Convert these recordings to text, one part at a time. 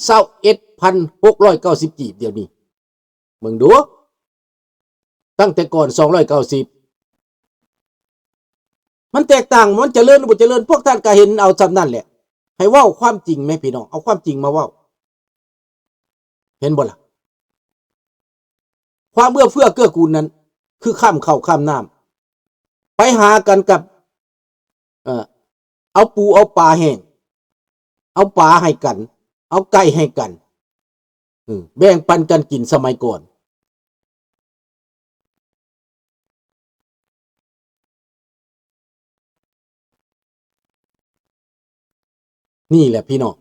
ຊາວເອັດພັນຫົກຮ້ອຍເກົ້າສິບກີບ ດຽວນີ້ ເບິ່ງດູ ຕັ້ງແຕ່ກ່ອນສອງຮ້ອຍເກົ້າສິບ ມັນແຕກຕ່າງ ມັນຈະເລີນຫຼືບໍ່ຈະເລີນ ພວກທ່ານກໍເຫັນເອົາສ່ຳນັ້ນແຫຼະ. ໃຫ້ເວົ້າຄວາມຈິງແມະພີ່ນ້ອງ ເອົາຄວາມຈິງມາເວົ້າ ເຫັນບໍ່ລະ? ຄວາມເອື້ອເຟື້ອເກື້ອກູນນັ້ນ ຄືຂ້າມເຂົ້າຂ້າມນ້ຳ ໄປຫາກັນກັບ ເອີ ເອົາປູເອົາປາແຫ້ງ ເອົາປາໃຫ້ກັນ ເອົາໄກ່ໃຫ້ກັນ ເອີ ແບ່ງປັນກັນກິນສະໄໝກ່ອນ. ນີ້ແຫຼະພີ່ນ້ອງ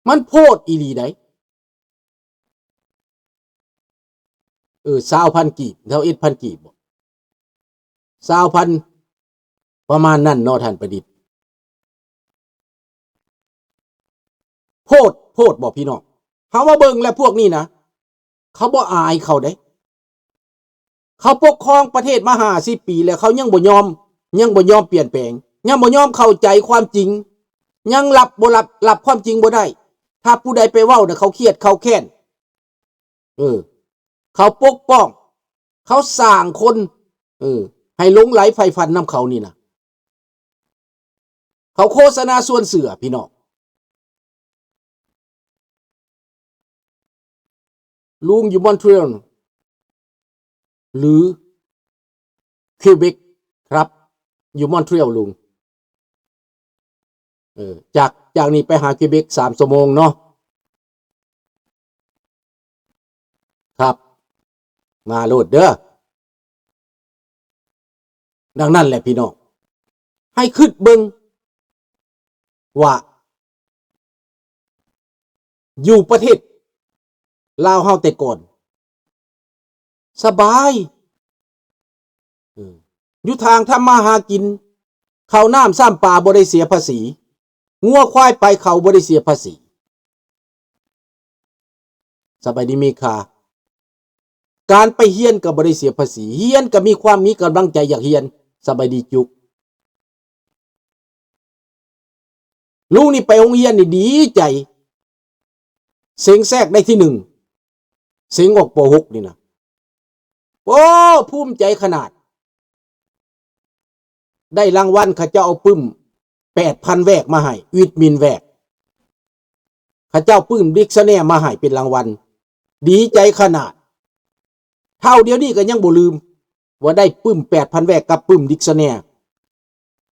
ມັນໂພດອີ່ຫຼີໃດ. ເອີ ຊາວພັນກີບ ຊາວເອັດພັນກີບບໍ ຊາວພັນ ປະມານນັ້ນເນາະທ່ານປະດິດ. ໂພດ ໂພດບໍ່ພີ່ນ້ອງ? ເຮົາມາເບິ່ງແລ້ວພວກນີ້ນະ ເຂົາບໍ່ອາຍເຂົາເດ້. ເຂົາປົກຄອງປະເທດມາຫ້າສິບປີແລ້ວ ເຂົາຍັງບໍ່ຍອມ ຍັງບໍ່ຍອມປ່ຽນແປງ ຍັງບໍ່ຍອມເຂົ້າໃຈຄວາມຈິງ ຍັງຮັບບໍ່ ຮັບ ຮັບຄວາມຈິງບໍ່ໄດ້. ຖ້າຜູ້ໃດໄປເວົ້ານະ ເຂົາຄຽດ ເຂົາແຄ້ນ. ເອີ ເຂົາປົກປ້ອງ ເຂົາສ້າງຄົນ ເອີ ໃຫ້ຫຼົງໄຫຼໃຝ່ຝັນນຳເຂົານີ້ນະ. ເຂົາໂຄສະນາຊວນເຊື່ອພີ່ນ້ອງ. ລຸງຢູ່ມອນທຣີອອລ ຫຼື ເຄເບັກ ຄັບ ຢູ່ມອນທຣີອອລລຸງ. ເອີ ຈາກ ຈາກນີ້ໄປຫາເຄເບັກສາມຊົ່ວໂມງເນາະ. ຄັບ ມາໂລດເດີ. ດັ່ງນັ້ນແຫຼະພີ່ນ້ອງ ໃຫ້ຄິດເບິ່ງວ່າ ຢູ່ປະເທດລາວເຮົາແຕ່ກ່ອນ ສະບາຍ ເອີ ຢູ່ທາງທຳມາຫາກິນ ເຂົ້ານ້ຳຊ້ຳປາບໍ່ໄດ້ເສຍພາສີ ງົວຄວາຍໄປເຂົ້າບໍ່ໄດ້ເສຍພາສີ. ສະບາຍດີເມຄາ ການໄປຮຽນກໍບໍ່ໄດ້ເສຍພາສີ ຮຽນກໍມີຄວາມມີກຳລັງໃຈຢາກຮຽນ. ສະບາຍດີຈຸກ ລຸງນີ້ໄປໂຮງຮຽນນີ້ດີໃຈ ເສັງແຊກໄດ້ທີໜຶ່ງ ເສັງອອກ ປໍຫົກ ນີ້ນະ. ໂອ້ ພູມໃຈຂະໜາດ ໄດ້ລາງວັນ ເຂົາເຈົ້າເອົາປຶ້ມແປດພັນແວກມາໃຫ້ ວິດມິນແວກ ເຂົາເຈົ້າປຶ້ມດິກຊັນແນມາໃຫ້ເປັນລາງວັນ ດີໃຈຂະໜາດ. ເທົ່າດຽວນີ້ກໍຍັງບໍ່ລືມວ່າໄດ້ປຶ້ມແປດພັນແວກກັບປຶ້ມດິກຊັນແນມ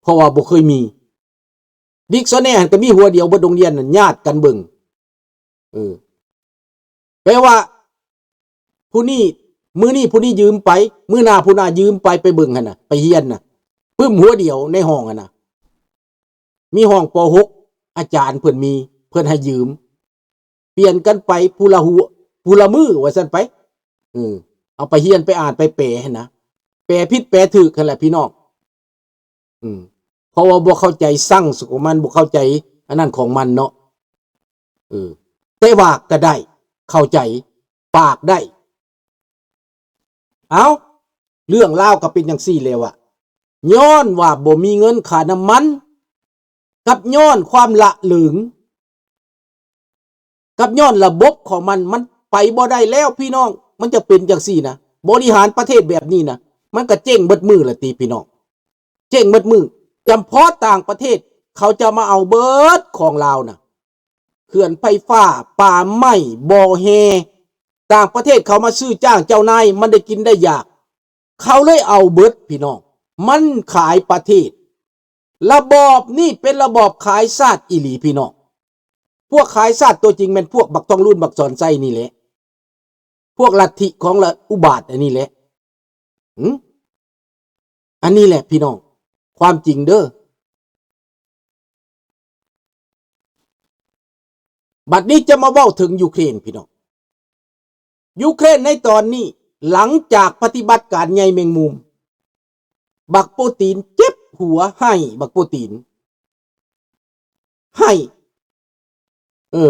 ເພາະວ່າບໍ່ເຄີຍມີ. ດິກຊັນແນມຫັ້ນກໍມີຫົວດຽວເບິດໂຮງຮຽນນັ້ນ ຍາດກັນເບິ່ງ. ເອີ ແປວ່າ ຜູ້ນີ້ ມື້ນີ້ຜູ້ນີ້ຢືມໄປ ມື້ໜ້າຜູ້ໜ້າຢືມໄປ ໄປເບິ່ງຫັ້ນນະ ໄປຮຽນນະ ປຶ້ມຫົວດຽວໃນຫ້ອງຫັ້ນນະ. ມີຫ້ອງ ປໍຫົກ ອາຈານເພິ່ນມີ ເພິ່ນໃຫ້ຢືມ ປ່ຽນກັນໄປຜູ້ລະຫົວ ຜູ້ລະມື້ວ່າຊັ້ນໄປ. ເອີ ເອົາໄປຮຽນໄປອ່ານໄປແປຫັ້ນນະ ແປຜິດແປຖືກຫັ້ນແຫຼະພີ່ນ້ອງ. ອືມ ເພາະວ່າບໍ່ເຂົ້າໃຈຊັງຂອງມັນ ບໍ່ເຂົ້າໃຈອັນນັ້ນຂອງມັນເນາະ. ເອີ ແຕ່ວ່າກໍໄດ້ເຂົ້າໃຈ ປາກໄດ້. ເອົ້າ ເລື່ອງລາວກໍເປັນຈັ່ງຊີ້ແຫຼະວະ ຍ້ອນວ່າບໍ່ມີເງິນຄ່ານ້ຳມັນ ກັບຍ້ອນຄວາມລະເຫຼີງ ກັບຍ້ອນລະບົບຂອງມັນ ມັນໄປບໍ່ໄດ້ແລ້ວພີ່ນ້ອງ. ມັນຈະເປັນຈັ່ງຊີ້ນະ ບໍລິຫານປະເທດແບບນີ້ນະ ມັນກະເຈັງເບິດມື້ລະຕິພີ່ນ້ອງ ເຈັງເບິດມື້. ຈຳເພາະຕ່າງປະເທດ ເຂົາຈະມາເອົາເບິດຂອງລາວນະ ເຂື່ອນໄຟຟ້າ, ປ່າໄມ້, ບໍ່ແຮ່, ຕ່າງປະເທດເຂົາມາຊື້ຈ້າງເຈົ້ານາຍ ມັນໄດ້ກິນໄດ້ຢາກ ເຂົາເລີຍເອົາເບິດພີ່ນ້ອງ. ມັນຂາຍປະເທດ. ລະບອບນີ້ເປັນລະບອບຂາຍຊາດອີ່ຫຼີພີ່ນ້ອງ. ພວກຂາຍຊາດຕົວຈິງແມ່ນພວກບັກທອງລຸນ ບັກສອນໄຊນີ້ແຫຼະ. ພວກລັດທິຂອງລະອຸບາດອັນນີ້ແຫຼະ. ຫື? ອັນນີ້ແຫຼະພີ່ນ້ອງ ຄວາມຈິງເດີ້. ບັດນີ້ຈະມາເວົ້າເຖິງຢູເຄຣນພີ່ນ້ອງ. ຢູເຄຣນໃນຕອນນີ້ ຫຼັງຈາກປະຕິບັດການໃຍແມງມຸມ ບັກໂປຕີນເຈັບຫົວ ໄຫ້ ບັກໂປຕີນ ໄຫ້. ເອີ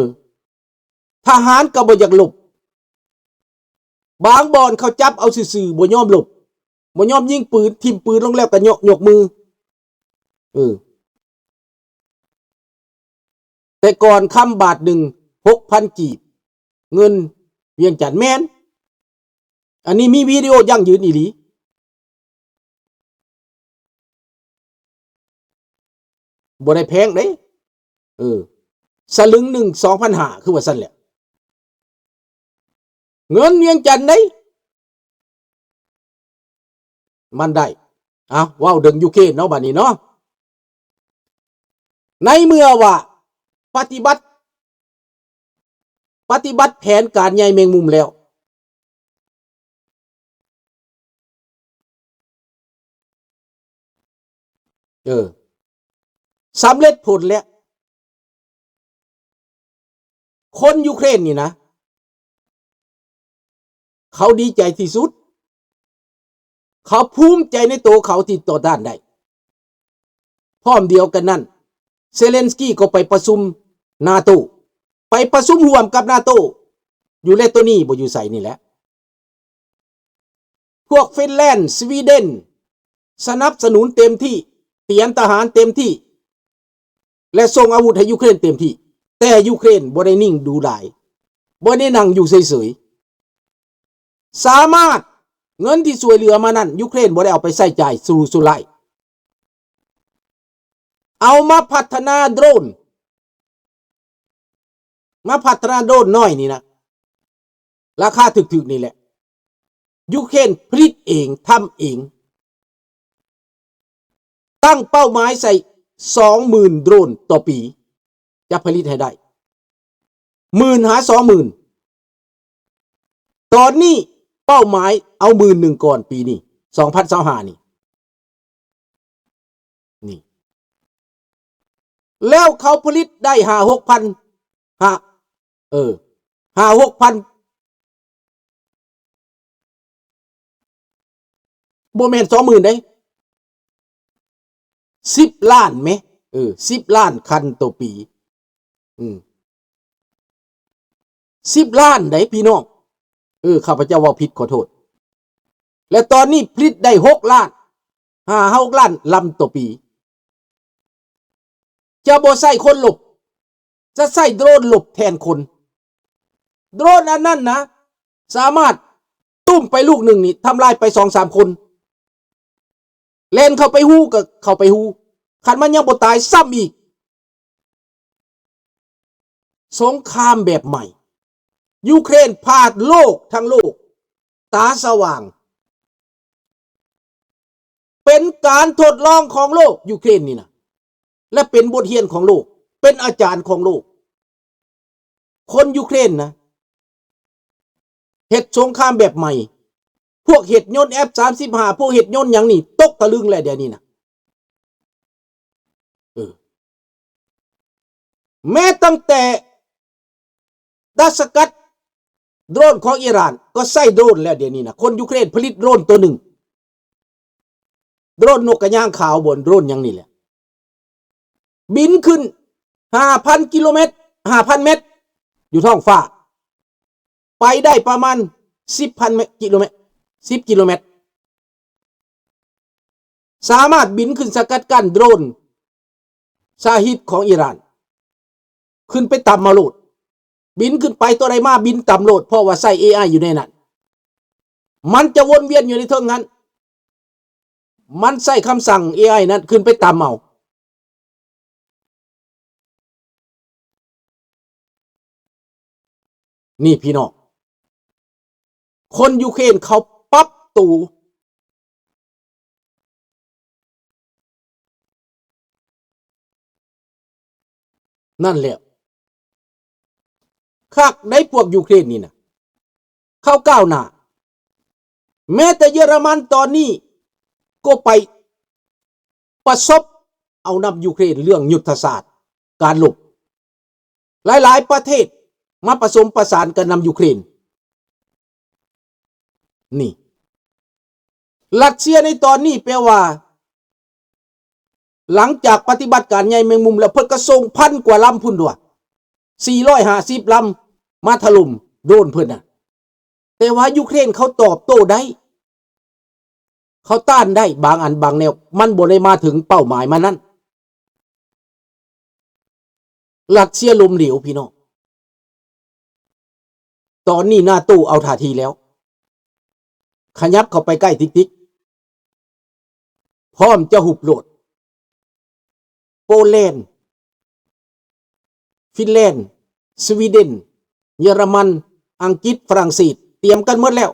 ທະຫານກໍບໍ່ຢາກລົບ. ບາງບ່ອນເຂົາຈັບເອົາຊື່ໆ ບໍ່ຍອມລົບ ບໍ່ຍອມຍິງປືນ ຖິ້ມປືນລົງແລ້ວກໍຍົກ ຍົກມື. ເອີ ຕ່ກ່ອນຄຳບາດໜຶ່ງຫົກພັນກີບ ເງິນວຽງຈັນ ແມ່ນ ອັນນີ້ມີວິດີໂອຢັ້ງຢືນອີ່ຫຼີ. ບໍ່ໄດ້ແພງເດ້ ເອີ ສະລຶງໜຶ່ງສອງພັນຫ້າ ຄືວ່າຊັ້ນແຫຼະ ເງິນວຽງຈັນເດ້ ມັນໄດ້. ເອົາ ເວົ້າເຖິງຢູເຄຣນເນາະ ບາດນີ້ເນາະ ໃນເມື່ອວ່າປະຕິບັດ ປະຕິບັດແຜນການໃຍແມງມຸມແລ້ວ ເອີ ສຳເລັດຜົນແລ້ວ. ຄົນຢູເຄຣນນີ້ນະ ເຂົາດີໃຈທີ່ສຸດ ເຂົາພູມໃຈໃນໂຕເຂົາທີ່ຕໍ່ຕ້ານໄດ້. ພ້ອມດຽວກັນນັ້ນ ເຊເລັນສກີກໍໄປປະຊຸມນາໂຕ ໄປປະຊຸມຮ່ວມກັບນາໂຕ ຢູ່ເລໂຕນີ ບໍ່ ຢູ່ໃສນີ້ແຫຼະ. ພວກຟິນແລນ ສະວີເດັນ ສະໜັບສະໜູນເຕັມທີ່, ຕຽມທະຫານເຕັມທີ່ ແລະ ສົ່ງອາວຸດໃຫ້ຢູເຄຣນເຕັມທີ່, ແຕ່ຢູເຄຣນບໍ່ໄດ້ນິ່ງດູດາຍ, ບໍ່ໄດ້ນັ່ງຢູ່ເສີຍໆ. ສາມາດ ເງິນທີ່ຊ່ວຍເຫຼືອມານັ້ນ ຢູເຄຣນບໍ່ໄດ້ເອົາໄປໃຊ້ຈ່າຍສຸລຸສຸໄລ, ເອົາມາພັດທະນາໂດຣນ, ມາພັດທະນາໂດຣນນ້ອຍນີ້ນະ ລາຄາຖືກໆນີ້ແຫຼະ. ຢູເຄຣນຜະລິດເອງ, ທຳເອງ, ຕັ້ງເປົ້າໝາຍໃສ່ສອງໝື່ນໂດຣນຕໍ່ປີ ຈະຜະລິດໃຫ້ໄດ້ ໝື່ນຫາສອງໝື່ນ. ຕອນນີ້ເປົ້າໝາຍເອົາໝື່ນໜຶ່ງກ່ອນ ປີນີ້ ສອງພັນຊາວຫ້ານີ້. ນີ້ ແລ້ວເຂົາຜະລິດໄດ້ຫ້າຫົກພັນ ຫ້າ ເອີ ຫ້າຫົກພັນ ບໍ່ແມ່ນສອງໝື່ນເດ້ ສິບລ້ານແມ ເອີ ສິບລ້ານຄັນຕໍ່ປີ. ອືມ ສິບລ້ານໃດ໋ພີ່ນ້ອງ. ເອີ ຂ້າພະເຈົ້າເວົ້າຜິດ ຂໍໂທດ. ແລະ ຕອນນີ້ຜະລິດໄດ້ຫົກລ້ານ ຫ້າ ຫົກລ້ານລຳຕໍ່ປີ. ຈະບໍ່ໃຊ້ຄົນລົບ, ຈະໃຊ້ໂດຣນລົບແທນຄົນ. ໂດຣນອັນນັ້ນນະ ສາມາດຕຸ້ມໄປລູກໜຶ່ງນີ້ ທຳລາຍໄປສອງສາມຄົນ. ແລ່ນເຂົ້າໄປຮູກໍເຂົ້າໄປຮູ, ຄັນມັນຍັງບໍ່ຕາຍຊ້ຳອີກ. ສົງຄາມແບບໃໝ່, ຢູເຄຣນພາໂລກທັງໂລກຕາສະຫວ່າງ. ເປັນການທົດລອງຂອງໂລກ, ຢູເຄຣນນີ້ນະ, ແລະ ເປັນບົດຮຽນຂອງໂລກ, ເປັນອາຈານຂອງໂລກ. ຄົນຢູເຄຣນນະ ເຮັດສົງຄາມແບບໃໝ່. ພວກເຮັດຍົນ ເອັຟ ສາມສິບຫ້າ ພວກເຮັດຍົນຫຍັງນີ້ ຕົກຕະລຶງແລ້ວດຽວນີ້ນະ. ເອີ ແມ້ຕັ້ງແຕ່ດັດສະກັດໂດຣນຂອງອີຣານ ກໍໃຊ້ໂດຣນແລ້ວດຽວນີ້ນະ. ຄົນຢູເຄຣນຜະລິດໂດຣນໂຕໜຶ່ງ, ໂດຣນນົກກະຍາງຂາວບໍ ໂດຣນຫຍັງນີ້ແຫຼະ. ບິນຂຶ້ນຫ້າພັນກິໂລແມັດ, ຫ້າພັນແມັດ ຢູ່ທ້ອງຟ້າ, ໄປໄດ້ປະມານສິບພັນກິໂລແມັດ, ສິບກິໂລແມັດ. ສາມາດບິນຂຶ້ນສະກັດກັ້ນໂດຣນຊາຮິດຂອງອີຣານ, ຂຶ້ນໄປຕຳເອົາໂລດ. ບິນຂຶ້ນໄປຕົວໃດມາບິນຕຳໂລດ, ເພາະວ່າໃຊ້ເອໄອຢູ່ໃນນັ້ນ. ມັນຈະວົນວຽນຢູ່ໃນເທິງນັ້ນ. ມັນໃຊ້ຄຳສັ່ງເອໄອນັ້ນຂຶ້ນໄປຕຳເອົາ. ນີ້ພີ່ນ້ອງ, ຄົນຢູເຄຣນເຂົາປັບໂຕ. ນັ້ນແຫຼະ ຄັກໃດ໋ພວກຢູເຄຣນນີ້ນະ, ເຂົາກ້າວໜ້າ. ແມ້ແຕ່ເຢຍລະມັນຕອນນີ້ກໍໄປປະສົບເອົານຳຢູເຄຣນເລື່ອງຍຸດທະສາດການລົບ. ຫຼາຍໆປະເທດມາປະສົມປະສານກັນນຳຢູເຄຣນ. ນີ້ ຣັດເຊຍໃນຕອນນີ້ແປວ່າ ຫຼັງຈາກປະຕິບັດການໃຍແມງມຸມແລ້ວ ເພິ່ນກໍສົ່ງພັນກວ່າລຳພຸ້ນຕົວະ, ສີ່ຮ້ອຍຫ້າສິບລຳ ມາຖະຫຼົ່ມໂດຣນເພິ່ນນະ. ແຕ່ວ່າຢູເຄຣນເຂົາຕອບໂຕ້ໄດ້, ເຂົາຕ້ານໄດ້ບາງອັນບາງແນວ, ມັນບໍ່ໄດ້ມາເຖິງເປົ້າໝາຍມັນນັ້ນ. ຣັດເຊຍລົ້ມເຫຼວພີ່ນ້ອງ. ຕອນນີ້ນາໂຕເອົາທ່າທີແລ້ວ ຂະຫຍັບເຂົ້າໄປໃກ້ຕິກໆ ພ້ອມຈະຮຸບໂລດ. ໂປແລນ, ຟິນແລນ, ສະວີເດັນ, ເຢຍລະມັນ, ອັງກິດ, ຝຣັ່ງເສດ ຕຽມກັນໝົດແລ້ວ.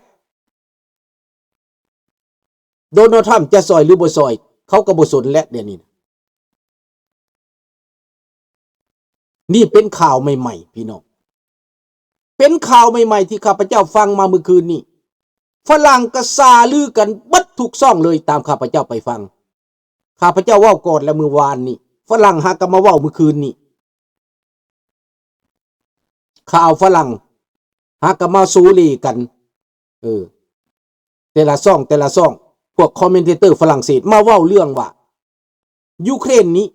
ໂດນັລ ທຣຳ ຈະຊ່ອຍຫຼືບໍ່ຊ່ອຍ ເຂົາກໍບໍ່ສົນແຫຼະດຽວນີ້. ນີ້ເປັນຂ່າວໃໝ່ໆ ພີ່ນ້ອງ, ເປັນຂ່າວໃໝ່ໆ ທີ່ຂ້າພະເຈົ້າຟັງມາມື້ຄືນນີ້. ຝຣັ່ງກໍຊ່າລືກັນເບິດທຸກຊ່ອງເລີຍ ຕາມຂ້າພະເຈົ້າໄປຟັງ. ຂ້າພະເຈົ້າເວົ້າກ່ອນແລ້ວມື້ວານນີ້, ຝຣັ່ງຫາກໍມາເວົ້າມື້ຄືນນີ້. ຂ່າວຝຣັ່ງຫາກໍມາໂຊເລກັນ ເອີ ແຕ່ລະຊ່ອງ ແຕ່ລະຊ່ອງ ພວກຄອມເມັນເທເຕີຝຣັ່ງເສດມາເວົ້າເລື່ອງວ່າ ຢູເຄຣນນີ້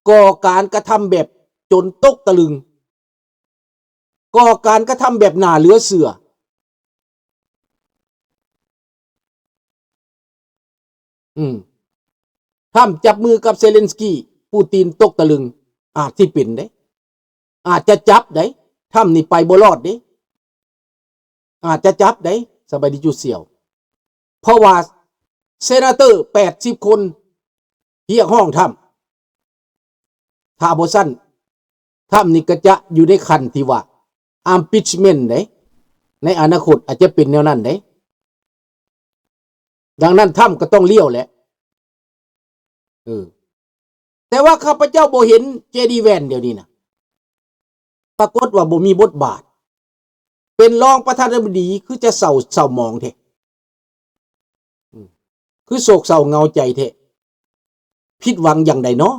ກໍ່ການກະທຳແບບຈົນຕົກຕະລຶງ, ກໍ່ການກະທຳແບບໜ້າເຫຼືອເຊື່ອ. ອືມ ທຣຳຈັບມືກັບເຊເລັນສກີ ປູຕິນຕົກຕະລຶງ. ອາດຊິເປັນເດ້, ອາດຈະຈັບໄດ້. ທຣຳນີ້ໄປບໍ່ລອດເດ້, ອາດຈະຈັບໄດ້. ສະບາຍດີຈູສຽວ. ເພາະວ່າເຊນາເຕີແປດສິບຄົນຮຽກຮ້ອງທຣຳ. ຖ້າບໍ່ຊັ້ນ ທຣຳນີ້ກໍຈະຢູ່ໃນຂັ້ນທີ່ວ່າ impeachment ເດ້, ໃນອະນາຄົດອາດຈະເປັນແນວນັ້ນເດ້. ດັ່ງນັ້ນ ທຣຳກໍຕ້ອງລ້ຽວແຫຼະ. ເອີ ແຕ່ວ່າຂ້າພະເຈົ້າບໍ່ເຫັນ ເຈ ດີ ແວນດ໌ ດຽວນີ້ນະ, ປາກົດວ່າບໍ່ມີບົດບາດ, ເປັນຮອງປະທານາທິບໍດີ ຄືຈະເສົ້າ ເສົ້າໝອງແທ້. ອືມ ຄືໂສກເສົ້າເຫງົາໃຈແທ້, ຜິດຫວັງຢ່າງໃດເນາະ?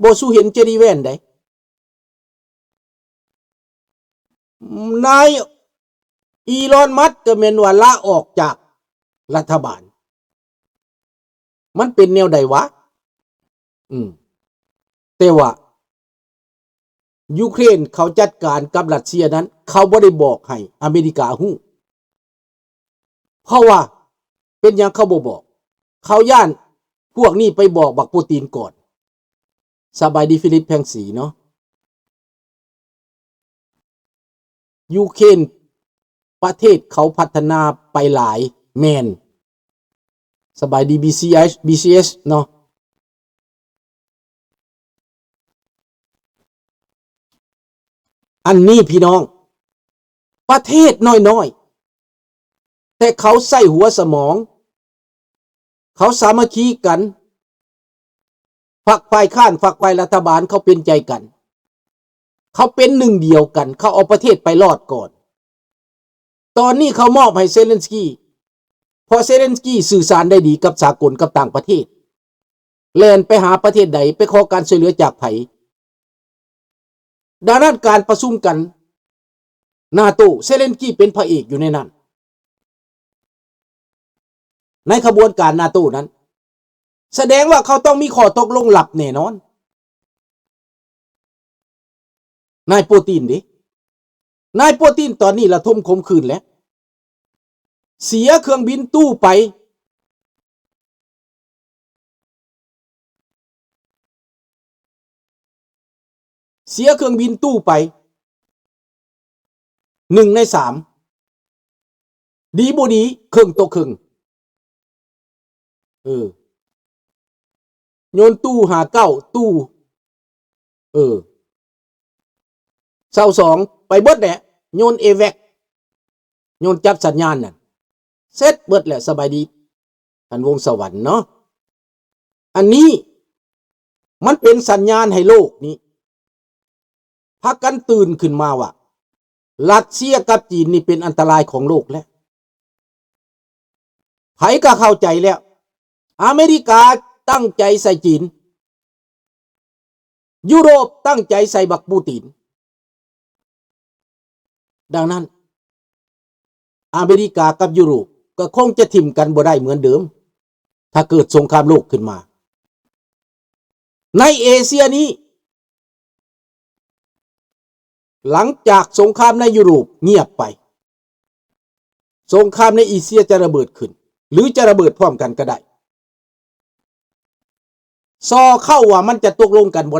ບໍ່ສູ່ເຫັນ ເຈ ດີ ແວນດ໌ ໃດ. ນາຍ ອີລອນ ມັສ ກໍແມ່ນວ່າລາອອກຈາກລັດຖະບານ. ມັນເປັນແນວໃດຫວາ? ອືມ ແຕ່ວ່າຢູເຄຣນເຂົາຈັດການກັບຣັດເຊຍນັ້ນ ເຂົາບໍ່ໄດ້ບອກໃຫ້ອາເມລິກາຮູ້. ເພາະວ່າເປັນຫຍັງເຂົາບໍ່ບອກ? ເຂົາຢ້ານພວກນີ້ໄປບອກບັກປູຕິນກ່ອນ. ສະບາຍດີ ຟີລິບ ແພງສີເນາະ. ຢູເຄຣນ ປະເທດເຂົາພັດທະນາໄປຫຼາຍແມ່ນ. ສະບາຍດີ ບີ ຊີ ເອັສ ເນາະ. ອັນນີ້ພີ່ນ້ອງ ປະເທດນ້ອຍໆ ແຕ່ເຂົາໃຊ້ຫົວສະໝອງ, ເຂົາສາມັກຄີກັນ, ຝັກຝ່າຍຄ້ານ ຝັກຝ່າຍລັດຖະບານ ເຂົາເປັນໃຈກັນ, ເຂົາເປັນໜຶ່ງດຽວກັນ, ເຂົາເອົາປະເທດໄປລອດກ່ອນ. ຕອນນີ້ເຂົາມອບໃຫ້ເຊເລັນສກີ ເພາະເຊເລັນສກີສື່ສານໄດ້ດີກັບສາກົນ ກັບຕ່າງປະເທດ, ແລ່ນໄປຫາປະເທດໃດ ໄປຂໍການຊ່ວຍເຫຼືອຈາກໃຜ. ດັ່ງນັ້ນ ການປະຊຸມກັນ ນາໂຕ ເຊເລັນສກີເປັນພະເອກຢູ່ໃນນັ້ນ, ໃນຂະບວນການນາໂຕນັ້ນ ສະແດງວ່າເຂົາຕ້ອງມີຂໍ້ຕົກລົງລັບແນ່ນອນ. ນາຍປູຕິນເດ ນາຍປູຕິນຕອນນີ້ລະທົມຂົມຂືນແລ້ວ, ເສຍເຄື່ອງບິນຕູ້ໄປ, ເສຍເຄື່ອງບິນຕູ້ໄປ ໜຶ່ງໃນສາມ. ດີບໍ່ດີ ເຄິ່ງຕໍ່ເຄິ່ງ. ເອີ ໂຍນຕູ້ຫ້າເກົ້າຕູ້ ເອີ ຊາວສອງ ໄປເບິດແຫຼະ. ໂຍນເອແວັກ ໂຍນຈັບສັນຍານນັ້ນ ເສັດເບິດແຫຼະ. ສະບາຍດີ ທ່ານວົງສະຫວັນເນາະ. ອັນນີ້ມັນເປັນສັນຍານໃຫ້ໂລກນີ້ພາກັນຕື່ນຂຶ້ນມາວ່າ ຣັດເຊຍກັບຈີນນີ້ເປັນອັນຕະລາຍຂອງໂລກແລ້ວ. ໃຜກໍເຂົ້າໃຈແລ້ວ, ອາເມລິກາຕັ້ງໃຈໃສ່ຈີນ, ຢູໂຣບຕັ້ງໃຈໃສ່ບັກປູຕິນ. ດັ່ງນັ້ນ ອາເມລິກາກັບຢູໂຣບກໍຄົງຈະຖິ້ມກັນບໍ່ໄດ້ເໝືອນເດີມ ຖ້າເກີດສົງຄາມໂລກຂຶ້ນມາ. ໃນເອເຊຍນີ້ ຫຼັງຈາກສົງຄາມໃນຢູໂຣບງຽບໄປ, ສົງຄາມໃນເອເຊຍຈະລະເບີດຂຶ້ນ ຫຼື ຈະລະເບີດພ້ອມກັນກໍໄດ້. ຊໍເຂົ້າວ່າມັນຈະຕົກລົງກັນບໍ່